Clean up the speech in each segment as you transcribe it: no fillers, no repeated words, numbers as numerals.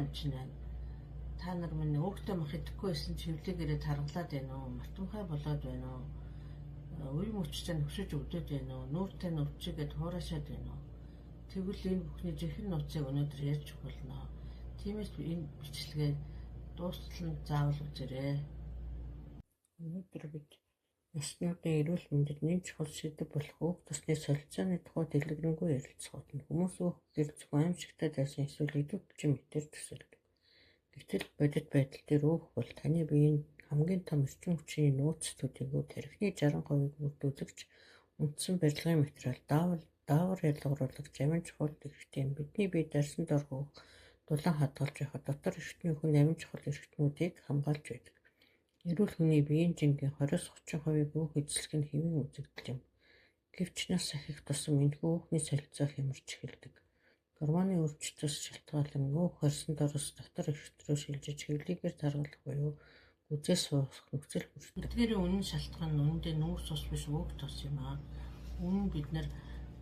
амчин байна. Та нар минь өөхтэй мах идэхгүй байсан ч хэвлэгээрээ таргалаад байна уу? Мартамхай болоод байна уу? Үе мөчтэй нөхшөж өвдөд байна уу? Нүүртэй нүвчигээд хуурашаад байна уу? Тэгвэл энэ бүхний жинхэнэ нууцыг өнөөдөр ярьж өгөх болно. Тиймээс энэ бичлэгээ дуустал нь заавал үзээрэй. Өнөөдөр бид наснуудын эрүүл мэндэд нэн чухал сэдэв болох өөх тосны солилцооны тухай дэлгэрэнгүй ярилцах болно. Хүмүүс өөх гэр зөвхөн аимшигтай дайсан эсвэл идэвхжин мэтээр төсөөлдөг. Гэтэл бодит байдал дээр өөх бол таны биеийн хамгийн том эрчим хүчний нөөц төдийгүй тархины 60%-ийг бүрдүүлэгч үндсэн барилгын материал, даавар ялгаруулагч амин чухал эрхтэн юм. Бидний бие дарсан доорх өөх дулаан хадгалж байхад дотор эрхтний хүн амин чухал эрхтнүүдийг хамгаалж байдаг. Эрүүл хүний биеийн жингийн 20-30%-ийг өөх эзлэх нь хэвийн үзэгдэл юм. Гэвч нас ахих тусам энэхүү өөхний солилцоо хямарч эхэлдэг. Гормоны өөрчлөлтөөс шалтгаалан өөх харьсан дороос дотор эрхт рүү шилжиж хэвлийгээр таргалах буюу гүзээ суусгах нөхцөл бүрддэг. Эдгээрийн үнэн шалтгаан нь үнэндээ нүүрс ус биш өөх тос юм аа. Өмнө нь бид нар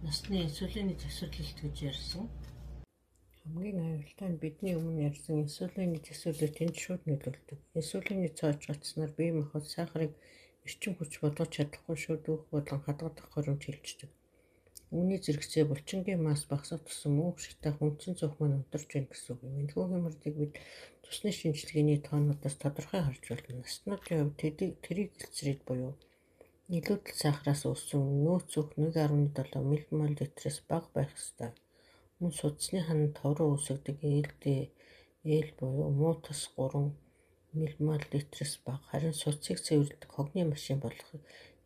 насны инсулины тэсвэрлэлт гэж ярьсан. Хамгийн аюултай нь бидний өмнө ярьсан инсулины тэсвэрлэлт энд шууд нөлөөлдөг. Инсулины цоо гацснаар бие махбод сахарыг эрчим хүч болгож чадахгүй шууд өөх болон хадгалах хоримт хилждэг. Үүний зэрэгцээ булчингийн масс багасах тусам өөх шатаах үндсэн цөөх маань унтарч байна гэсэн үг юм. Энэхүү хямралыг бид цусны шинжилгээний тоонуудаас тодорхой харж болно. Наснуудын хувьд триглицерид буюу илүүдэл сахараас үүссэн нөөц өөх 1.7 ммол литрээс бага байх ёстой. Мөн судасны ханан тов руу үүсгэдэг ЛДЛ буюу муу тос 3 ммол литрээс бага, харин судсыг цэвэрлэдэг хогны машин болох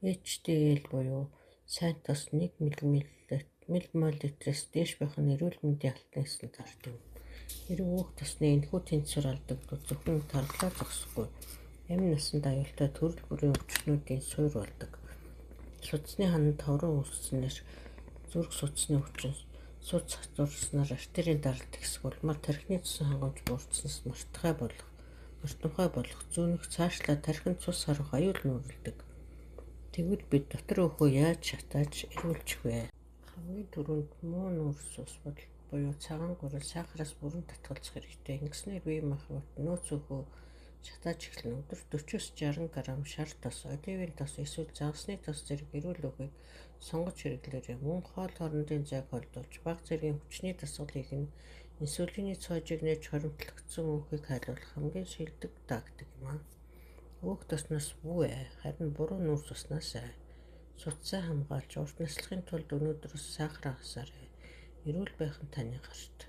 HDL буюу сайн тос 1 ммол литрээс дээш байх нь эрүүл мэндийн алтан стандарт юм. Хэрэв өөх тосны энэхүү тэнцвэр алдагдвал зөвхөн таргалаа зогсохгүй, амь насанд аюултай төрөл бүрийн өвчтнүүдийн суурь болдог. Судасны ханан тов руу үүсснээр зүрх судасны өвчин, судас хатуурснаар артерийн даралт ихсэх улмаар тархины цусан хангамж буурчсанаас мартамхай болох, зүүнэх цаашлаа тархинд цус харах аюул нүүрэлдэг. Тэгвэл бид дотор өөхөө яаж шатааж эргүүлчих вэ? Хамгийн түрүүнд муу нүүрс ус буюу цагаан гурил сахараас бүрэн татгалзах хэрэгтэй. Ингэснээр бие махбод нөөц өөхөө шатааж эхэлнэ. Өдөрт 40-60 г шар тос, оливын тос эсвэл загасны тос зэрэг эрүүл өөхийг сонгож хэрэглээрэй. Мөн хоол хоорондын зайг холдуулж, бага зэргийн хүчний дасгал хийх нь инсулины цоожийг нээж хоримтлогдсон өөхийг хайлуулах хамгийн шилдэг тактик юм аа. Өөх тосноос бүү ай, харин буруу нүүрс уснаас ай. Судсаа хамгаалж урт наслахын тулд өнөөдрөөс сахараа хасаарай. Эрүүл байх нь таны гарт.